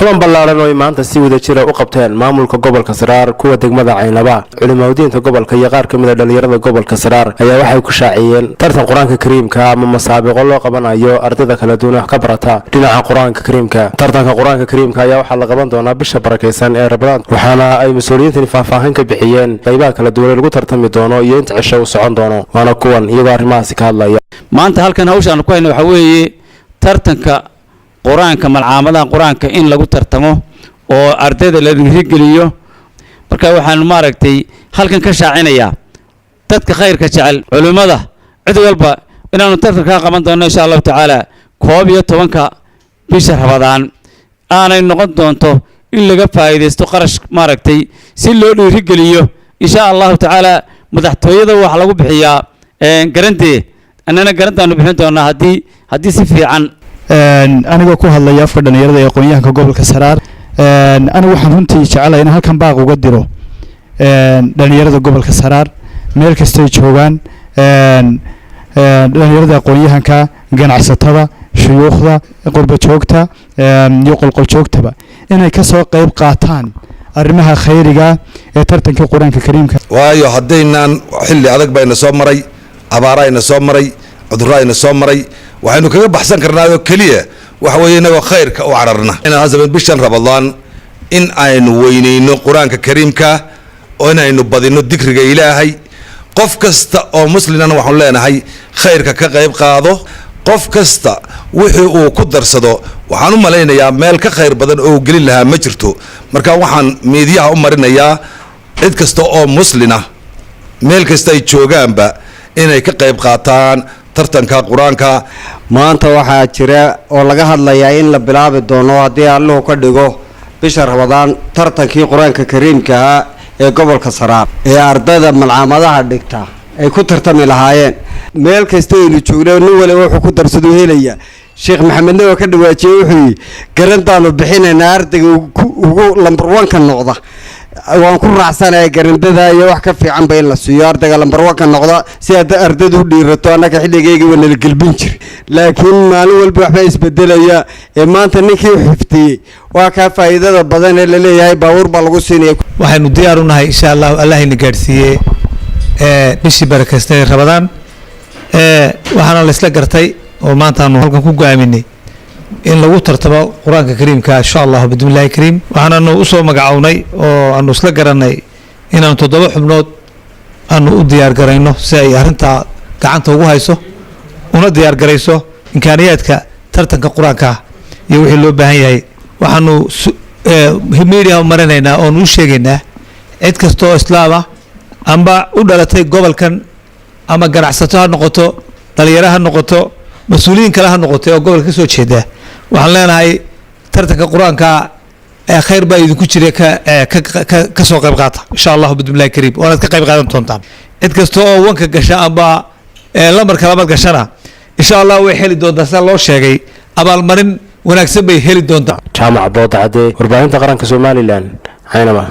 Kulan ballaaran oo ay maanta si wada jira u qabteen maamulka gobolka Saraar, kuwa degmada Caynaba, culimaudiinta gobolka iyo qaar ka mid a dhalinyarada gobolka Saraar ayaa waxay ku shaaciyeen tartan Qur-aanka Kariimka ama masaabiqo loo qabanayo ardayda kala duwan wax ka barata dhinaca Qur-aanka Kariimka. Tartanka Qur-aanka Kariimka ayaa waxaa la qaban doonaa bisha barakaysan ee Rabadaan, waxaana ay mas-uuliyiintani faahfaahin ka bixiyeen qaybaha kala duwan ee lagu tartami doono iyo inta cisho uu socon doono. Waana kuwan iyagoo arrimahaasi ka hadlaya. Maanta halkan hawshaanu ku hayno waxaa weeye tartanka Qur-aanka, malcaamadaha Qur-aanka in lagu tartamo oo ardayda la dhiirigeliyo. Marka waxaanu maaragtay halkan ka shaacinayaa dadka khayrka jecel, culimmada, cid walba inaanu tartankaa qaban doono, insha Allahu tacaala, 11-ka bisha Rabadaan aanay noqon doonto in laga faa'iidaysto qarash maaragtay si loo dhiirigeliyo, insha Allahu tacaala. Madaxtooyada waxaa lagu bixiyaa garantee, annana garantaanu bixin doonaa haddii si fiican. Anigoo ku hadlaya afka dhalinyarada ee aqoon-yahanka gobolka Saraar, anigu waxaan runtii jecelahay inaan halkan baaq uga diro dhalinyarada gobolka Saraar meel kastay joogaan, dhalinyarada aqoon-yahanka, ganacsatada, shuyuukhda, qurba joogta iyo qolqol joogtaba, inay ka soo qayb qaataan arrimaha khayriga ee tartanka Qur-aanka Kariimka. Waayo, haddaynaan xilli adag bayna soo maray, abaara ayna soo maray, cudurro ayna soo maray, waxaynu kaga baxsan karnaayoo keliya waxa weeye inagoo khayrka u cararna. Inaan hasaben bishan Ramadaan in aynu weyneyno Qur-aanka Kariimka oo inaynu badino dikriga Ilaahay. Qof kasta oo muslimana waxaanu leenahay khayrka ka qayb qaado. Qof kasta wixii uu ku darsado, waxaan u malaynayaa meel ka khayr badan oo uu gelin lahaa ma jirto. Marka waxaan miidiyaha u marinayaa cid kasta oo muslina, meel kasta ay joogaanba, inay ka qayb qaataan tartanka Qur-aanka. Maanta waxaa jira oo laga hadlayaa in la bilaabi doono, haddii Alluhu ka dhigo, bisha Ramadaan tartankii Qur-aanka Kariimka ahaa ee gobolka Saraar ee ardayda malcaamadaha dhigta ay ku tartami lahaayeen. Meel kasta aynu joogna, nin waliba wuxuu ku darsaduu helaya. Sheekh Maxamedna waa ka dhawaajiyey, wuxuu yidhi garantaanu bixinaynaa ardayga ugu lambar one-ka noqda. Waan ku raacsanaya garandada iyo wax ka fiicanba in la siiyo ardayga lambar one-ka noqda, si aad ardaydu u dhiirato. Annaga xilligayga waa nala gelbin jira, laakiin maalin walba waxbaa isbedelaya. Ee maanta ninkii xiftiyey waa kaa faa'iidada badan ee laleeyahay baabuur baa lagu siinaya. Waxaynu diyaar u nahay, insha Allahu, Allahayna gaadhsiiyey bishii barakaystay Rabadaan. Waxaana la isla gartay oo maanta aanu halkan ku go'aaminay in lagu tartamo Qur-aanka Kariimka, insha Allahu bismillahi kariim. Waxaananu usoo magacownay oo aanu isla garanay inaanu toddoba xubnood aanu u diyaar garayno si ay arrintaa gacanta ugu hayso una diyaar garayso imkaaniyaadka tartanka Qur-aanka iyo wixii loo baahan yahay. Waxaanu media u marinaynaa oonu u sheegaynaa cid kasta oo Islaam ah amba u dhalatay gobolkan, ama ganacsato ha noqoto, dhalinyaro ha noqoto, mas-uuliyiin kale ha noqoto oo gobolka ka soo jeeda, waxaan leenahay tartanka Qur-aanka ee khayr baa idinku jira, ka soo qayb qaata, insha Allahu bismillahi kariim, waanaad ka qayb qaadan doontaan. Cid kasta oo wanka gasha amba lambarka labaad gashana, insha Allah, way heli doontaa, sida loo sheegay, abaalmarin wanaagsan bay heli doontaa. Jaamac Boodacade, warbaahinta qaranka Somaliland, Caynaba.